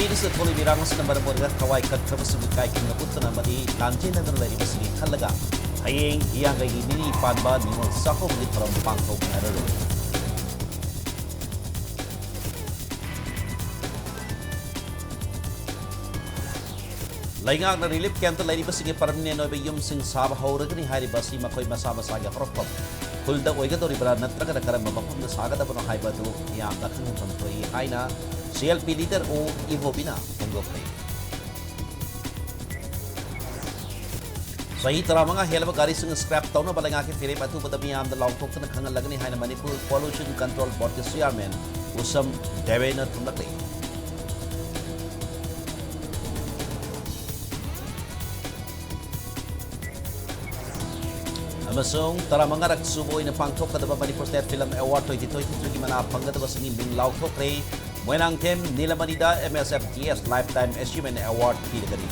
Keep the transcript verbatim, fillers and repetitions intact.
ꯏꯔꯤꯁ ꯊꯣꯛꯂꯤꯕ ꯏꯔꯥꯡ ꯑꯁꯤꯅ ꯃꯔꯝ ꯑꯣꯏꯔꯒ ꯊꯋꯥꯏ ꯀꯠꯈ꯭ꯔꯕꯁꯤꯡꯒꯤ ꯏꯀꯥꯏ ꯈꯨꯝꯅꯕ ꯎꯠꯇꯨꯅ ꯑꯃꯗꯤ ꯂꯥꯟꯖꯦꯟꯅꯗꯨꯅ ꯂꯩꯔꯤꯕꯁꯤꯡꯒꯤ ꯈꯜꯂꯒ ꯍꯌꯦꯡ ꯍꯤꯌꯥꯡꯒꯩꯒꯤ ꯅꯤꯅꯤ ꯄꯥꯟꯕ ꯅꯤꯉꯣꯜ ꯆꯥꯛꯀꯧꯕꯒꯤ ꯊꯧꯔꯝ ꯄꯥꯡꯊꯣꯛꯅꯔꯔꯣꯏ꯫ ꯂꯩꯉꯥꯛꯅ ꯔꯤꯂꯤꯐ ꯀꯦꯝꯞꯇ ꯂꯩꯔꯤꯕꯁꯤꯡꯒꯤ ꯄꯔꯃꯅꯦꯟ ꯑꯣꯏꯕ ꯌꯨꯝꯁꯤꯡ ꯁꯥꯕ ꯍꯧꯔꯒꯅꯤ ꯍꯥꯏꯔꯤꯕ ꯑꯁꯤ ꯃꯈꯣꯏ ꯃꯁꯥ ꯃꯁꯥꯒꯤ ꯍꯧꯔꯛꯐꯝ ꯈꯨꯜꯗ ꯑꯣꯏꯒꯗꯧꯔꯤꯕ꯭ꯔꯥ ꯅꯠꯇ꯭ꯔꯒꯅ ꯀꯔꯝꯕ ꯃꯐꯝꯗ ꯁꯥꯒꯗꯕꯅꯣ ꯍꯥꯏꯕ ꯑꯗꯨ ꯃꯤꯌꯥꯝꯗ ꯈꯪꯍꯟꯐꯝ ꯊꯣꯛꯏ ꯍꯥꯏꯅ ꯁꯤ ꯑꯦꯜ ꯄꯤ ꯂꯤꯗꯔ ꯑꯣ ꯏꯕꯣꯕꯤꯅ ꯐꯣꯡꯗꯣꯛꯈ꯭ꯔꯦ꯫ ꯆꯍꯤ ꯇꯔꯥꯃꯉꯥ ꯍꯦꯜꯂꯕ ꯒꯥꯔꯤꯁꯤꯡ ꯁ꯭ꯀ꯭ꯔꯦꯞ ꯇꯧꯅꯕ ꯂꯩꯉꯥꯛꯀꯤ ꯐꯤꯔꯦꯞ ꯑꯊꯨꯕꯗ ꯃꯤꯌꯥꯝꯗ ꯂꯥꯎꯊꯣꯛꯇꯨꯅ ꯈꯪꯍꯜꯂꯒꯅꯤ ꯍꯥꯏꯅ ꯃꯅꯤꯄꯨꯔ ꯄꯣꯂꯨꯁꯟ ꯀꯟꯇ꯭ꯔꯣꯜ ꯕꯣꯔꯗꯀꯤ ꯆꯤꯌꯥꯔꯃꯦꯟ ꯎꯁꯝ ꯗꯦꯕꯦꯅ ꯊꯝꯂꯛꯂꯤ꯫ ꯑꯃꯁꯨꯡ ꯇꯔꯥꯃꯉꯥꯔꯛ ꯁꯨꯕ ꯑꯣꯏꯅ ꯄꯥꯡꯊꯣꯛꯀꯗꯕ Manipur state film award twenty twenty ꯊ꯭ꯔꯤꯒꯤ ꯃꯅꯥ ꯐꯪꯒꯗꯕꯁꯤꯡꯒꯤ ꯃꯤꯡ ꯂꯥꯎꯊꯣꯛꯈ꯭ꯔꯦ꯫ ꯃꯣꯏꯔꯥꯡꯊꯦꯝ ꯅꯤꯂꯃꯅꯤꯗ M S F D S life time achievement award ꯄꯤꯔꯒꯅꯤ꯫